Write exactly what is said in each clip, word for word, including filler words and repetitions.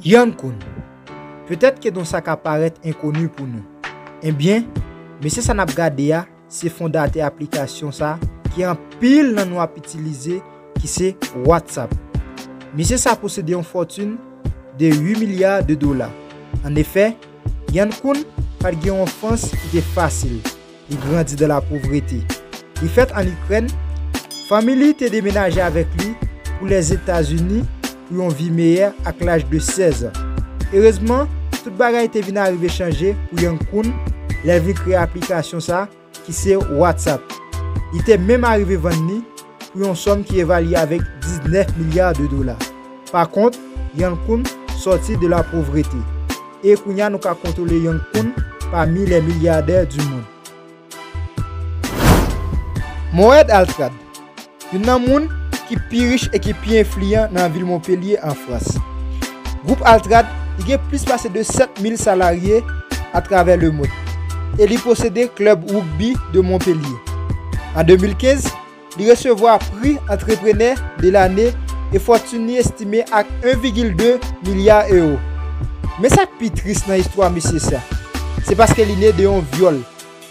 Yann Koun. Petèt ke non sa ka parèt enkoni pou nou. Ebyen, mesye sa n ap gade a, se fondatè aplikasyon sa ki anpil nan nou ap itilize, ki se WhatsApp. Mesye sa posede yon fòtin de uit milya de dola. Annefè, Yann Koun pa t gen yon anfans ki te fasil. Li grandi dan lapovrete. Li fèt ann Ikrèn. Fanmi li te demenaje avèk li pou Lèzetazini pou yon vi meyè ak laj de sèz an. Erezman, tout bagay te vin arive chanje pou Yann Koun lè l vin kreye aplikasyon sa ki se WhatsApp. Li te menm arive vann li pou yon sòm ki evalye avèk diznèf milya de dola. Pa kont, Yann Koun sòti de lapovrete. E kounye a nou ka kontwole Yann Koun pami lè milyadè di monn. Moed Altrad, youn nan moun ki pi rich e ki pi enfliyan nan vil Monpelye an Frans. Gwoup Altrad, li gen plis pase de sèt mil salarye atravè lemonn e li posede klèb rugby de Monpelye. An de mil kenz, li resevwa pri antreprenè de lane e fòtin li estime ak en vigil de milya ewo. Men sa k pi tris nan istwa mesye sa, se paske li ne de yon vyòl.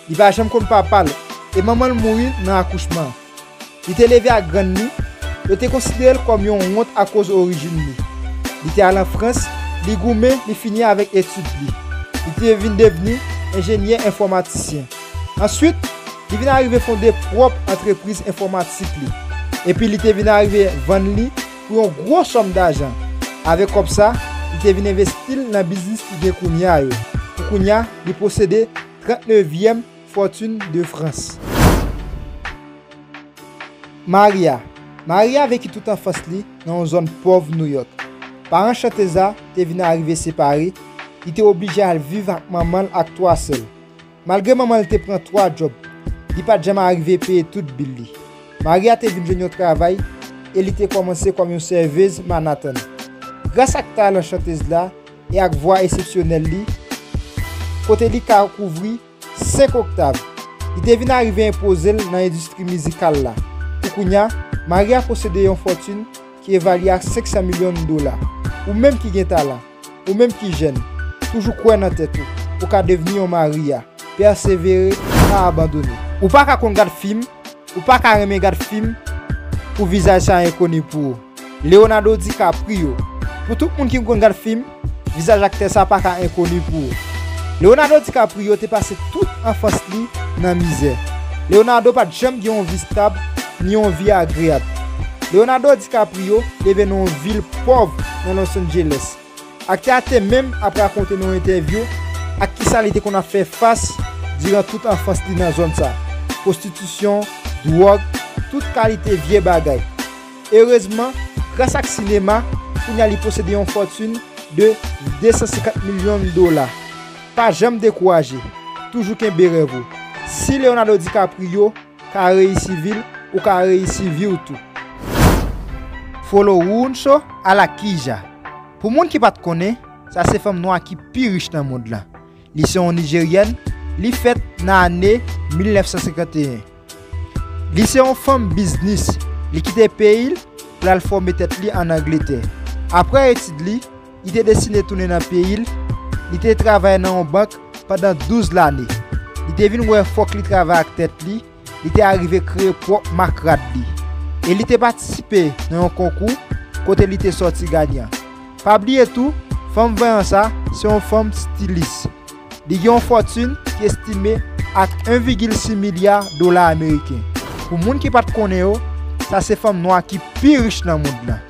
Li pa janm konn papa l, e manman l mouri nan akouchman. Li te leve ak grann li, yo te konsidere l kòm yon wont akoz orijin li. Li te al an Frans, li goumen, li fini avèk etid li. Li te vin devni enjenyè enfòmatisyen. Answit, li vin arive fonde pwòp antrepriz enfòmatik li. Epi li te vin arive vann li pou yon gwo sòm dajan. Avèk kòb sa, li te vin envesti l nan biznis ki gen kounye a yo. Pou kounye a, li posede trannnevyèm fòtin de Frans. Maria. Maria veki tout anfans li nan yon zòn pòv Nouyòk. Paran chantèz la te vin arive separe, li te oblije al viv ak manman l ak twa sè l. Malgre manman l te pran twa djòb, li pa t janm arive peye tout bil li. Maria te vin jwenn yon travay e li te kòmanse kòm yon sèvez Manhattan. Gras ak talan chantèz la e ak vwa eksepsyonèl li, kote li ka kouvri senk oktav, li te vin arive enpoze l nan endistri mizikal la. Pou kounye a, Maria posede yon fòtin ki evalye ak senk san milyon dola. Ou menm ki gen talan, ou menm ki jèn, toujou kwè nan tèt ou. Ou ka devni yon Maria. Pèsevere, pa abandone. Ou pa ka konn gad fim, ou pa ka renmen gad fim pou vizaj sa enkoni pou ou. Leonardo DiCaprio. Pou tout moun ki konn gad fim, vizaj aktè sa pa ka enkoni pou ou. Leonardo DiCaprio te pase tout anfans li nan mizè. Leonardo pa t janm gen yon vi stab ni yon vi agreyab. Leonardo DiCaprio leve nan yon vil pòv nan Los Angeles. Aktè a te menm ap rakonte nan yon entèvyou ak kisa li te konn ap fè fas diran tout anfans li nan zòn sa. Pwostitisyon, dwòg, tout kalite vye bagay. Erezman, gras ak sinema, kounye a li posede yon fòtin de de san senkant milyon dola. Pa janm dekouraje, toujou kenbe rèv ou. Si Leonardo DiCaprio ka reyisi vi l, ou ka reyisi vi w tou. Folo Wunso Alakija. Pou moun ki pa t konnen, sa se fanm nwa ki pi rich nan mond lan. Li se yon Nijeryèn, li fèt nan ane mil nèf san senkanteyen. Li se yon fanm biznis, li kite peyi l pou l al fòme tèt li ann Angletè. Apre etid li, li te deside tounen nan peyi l, li te travay nan yon bank pandan douz lane. Li te vin wè fòk li travay ak tèt li, li te arive kreye pwòp mak rad li. E li te patisipe nan yon konkou kote li te sòti ganyan. Pa bliye tou, fanm vanyan sa se yon fanm stilis. Li gen yon fòtin ki estime ak en vigil sis milya dola ameriken. Pou moun ki pa t konnen yo, sa se fanm nwa ki pi rich nan mond lan.